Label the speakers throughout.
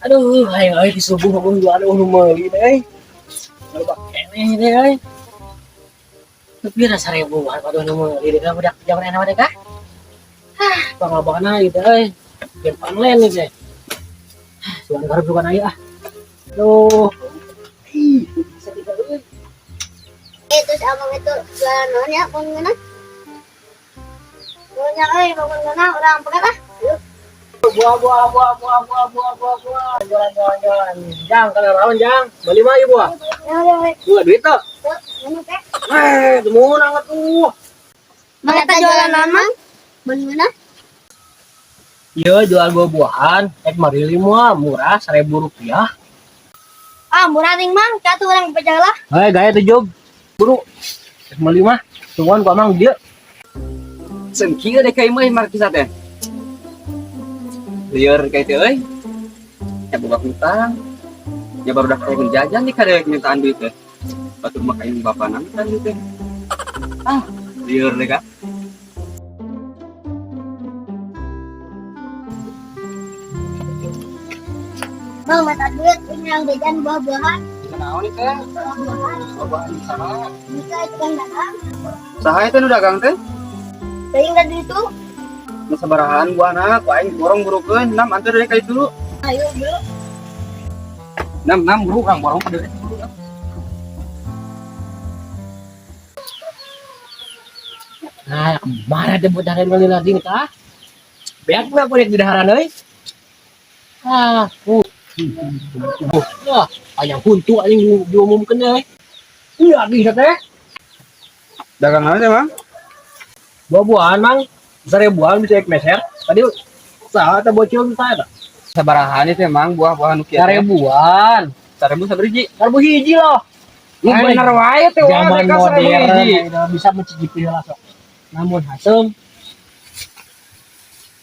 Speaker 1: Aduh, aing euy di subuh ngomong jualan nu meuli teh euy. Loba keneh teh euy. Tapi rasa ribuan pada nu meuli teh budak zaman enak teh kah? Ah, pangabana gitu euy. Game online nih teh. Ah, sugan garep sugan aya ah. Duh. Ih, bisa tiga euy.
Speaker 2: Eh, terus abang itu jualan naon ya, bangun mana? Bangunnya euy, bangun mana? Urang pegat ah. Yuk.
Speaker 1: Buah, buah, buah, buah, buah, buah, buah, buah. Jualan, jualan, jualan. Jang, kalau rawan jang. Beli mah ieu buah.
Speaker 2: Ya, ya, ya.
Speaker 1: Buah duit tuh.
Speaker 2: Tuh, mana teh?
Speaker 1: Eh, temun atuh.
Speaker 2: Mang eta jualan naon, Mang? Bangun mana?
Speaker 1: Iya, jual buah-buahan. Ek mari mah murah Rp1.000.
Speaker 2: Ah, murah ning, Mang. Katu urang pecah lah.
Speaker 1: Hei, gaya tuh job. Buru. Ek meuli mah. Tungguan ku amang dia.
Speaker 3: Sengki deh kayak mah markisa teh. Lieur kayak teh euy. Ya boga hutang. Ya baru dah kayak jajan nih kada mintaan duit teh. Batur mah kayak bapak nang kan duit teh. Ah, lieur deh kak.
Speaker 2: Bang, mata duit ini yang jajan buah-buahan.
Speaker 3: Naon nih teh?
Speaker 2: Buah-buahan.
Speaker 3: Buah-buahan sama.
Speaker 2: Bisa itu kan dagang.
Speaker 3: Saha itu nu dagang teh?
Speaker 2: Teuing da itu.
Speaker 3: Nu sabarahaan buahna, ku aing borong burukeun, nam anteur deh ka itu.
Speaker 2: Ayo, bro.
Speaker 3: Nam nam buru urang borong deui.
Speaker 1: Nah, kemana deh buat daharan kali lagi nih kah? Beak mah aku lihat di daharan euy. Ah, Wah, ayam huntu anjing diumumkeun euy. Iya, bisa teh.
Speaker 3: Dagang naon teh, Mang?
Speaker 1: Buah-buahan, Mang. Seribuan bisa ek meser. Tadi saha teh bocil saya teh.
Speaker 3: Sabarahaan itu Mang buah-buahan nu kieu teh?
Speaker 1: Seribuan.
Speaker 3: 1000 sabriji.
Speaker 1: 1000 hiji loh.
Speaker 3: Nu bener wae teh wah
Speaker 1: Zaman
Speaker 3: mereka 1000
Speaker 1: modern
Speaker 3: hiji.
Speaker 1: ya, bisa mencicipi lah sok. Namun hasem.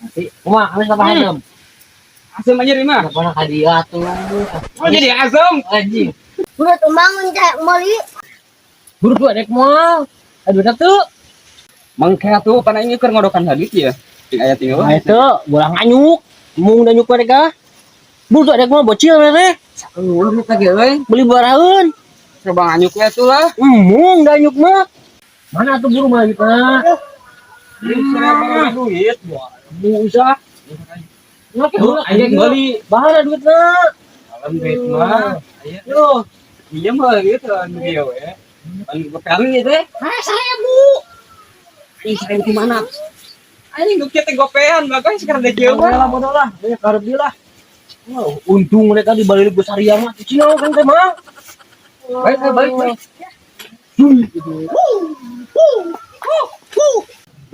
Speaker 1: Nanti, kumaha amis apa hasem?
Speaker 3: Asem aja mah.
Speaker 1: Apa hadiah tuh?
Speaker 3: Oh jadi asem.
Speaker 1: Anjing.
Speaker 2: Bro, tuh bangun cah meuli.
Speaker 1: Buru tuh adek moal. Aduh tuh.
Speaker 3: Mangke atuh pana ini keur ngodokan hadit ya. Ting aya tinggal.
Speaker 1: Nah itu, bola nganyuk. Mung dan nyuk mereka. Buru tuh adek moal bocil mereka.
Speaker 3: Sakeuleuh eta ge euy.
Speaker 1: Beli baraheun.
Speaker 3: Coba nganyuk ya tuh lah.
Speaker 1: Mung dan nyuk mah. Mana tuh buru mah gitu nah.
Speaker 3: Duit
Speaker 1: duit. Bu usah.
Speaker 3: Aing meuli
Speaker 1: Bahana duitna.
Speaker 3: alam duit mah. Aya.
Speaker 1: Yo,
Speaker 3: Iya mah gitu anu dia we. Anu gopean ieu teh.
Speaker 1: ah 1000.
Speaker 3: Ih, 1000 di mana? Anjing nu kieu teh gopean bagus sekarang deh kieu mah.
Speaker 1: Lah bodoh lah, banyak karep dia lah. Wah, untung mereka dibalik ke Saria mah. Cina kan teh mah.
Speaker 3: Baik, baik, baik.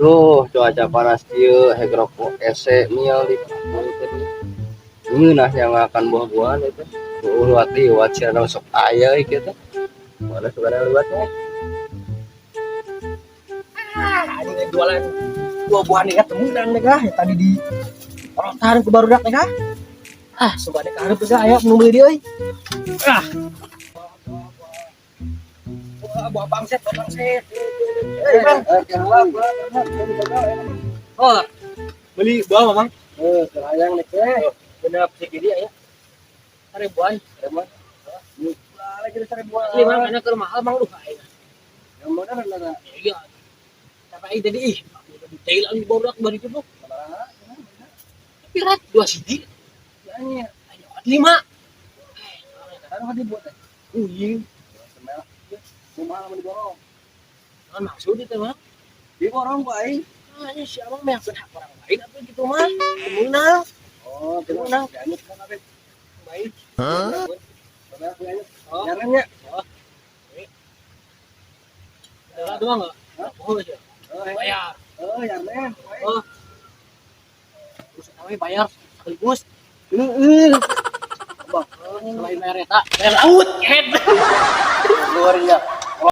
Speaker 4: Duh, cuaca panas kieu, hek rokok ese mial di teh. Ngeunah yang akan buah-buahan itu. Liwat liwat sia sok aya ieu teh. Mana sugana liwat teh.
Speaker 1: Ah, ini jualan buah-buahan nih ketemu dan nih kah tadi di rotan ke barudak nih kah. Ah, suka deh karep geus aya nu meuli deui euy. Ah. Buah bangset, buah bangset. Eh, Bang. Oh, beli buah, Mang.
Speaker 4: Eh, hayang nih teh.
Speaker 1: Bener segini ya. Seribuan.
Speaker 4: Seribuan. Lagi seribuan.
Speaker 1: Lima karena ke mahal Mang lu.
Speaker 4: Yang modern lah.
Speaker 1: Iya. Tapi aing tadi ih, detail aing borak bari itu. Tapi rat 2 siji.
Speaker 4: Iya.
Speaker 1: 5.
Speaker 4: Kan dibuat teh.
Speaker 1: Uying.
Speaker 4: Kumaha mun diborong?
Speaker 1: Kan maksud itu mah.
Speaker 4: Diborong ku aing.
Speaker 1: Ah, ini si abang mah yang hak orang lain apa gitu mah. Menang.
Speaker 4: Oh,
Speaker 1: Menang.
Speaker 4: Dianyut kan abe.
Speaker 1: Baik.
Speaker 4: Hah?
Speaker 1: Oh.
Speaker 4: Nyarannya.
Speaker 1: Oh. Ada doang enggak? Oh, aja. Bayar.
Speaker 4: Oh, yarmen.
Speaker 1: Oh. Terus namanya bayar sekaligus.
Speaker 4: Heeh.
Speaker 1: Selain bayar eta, bayar laut. Ket.
Speaker 4: Luar ya.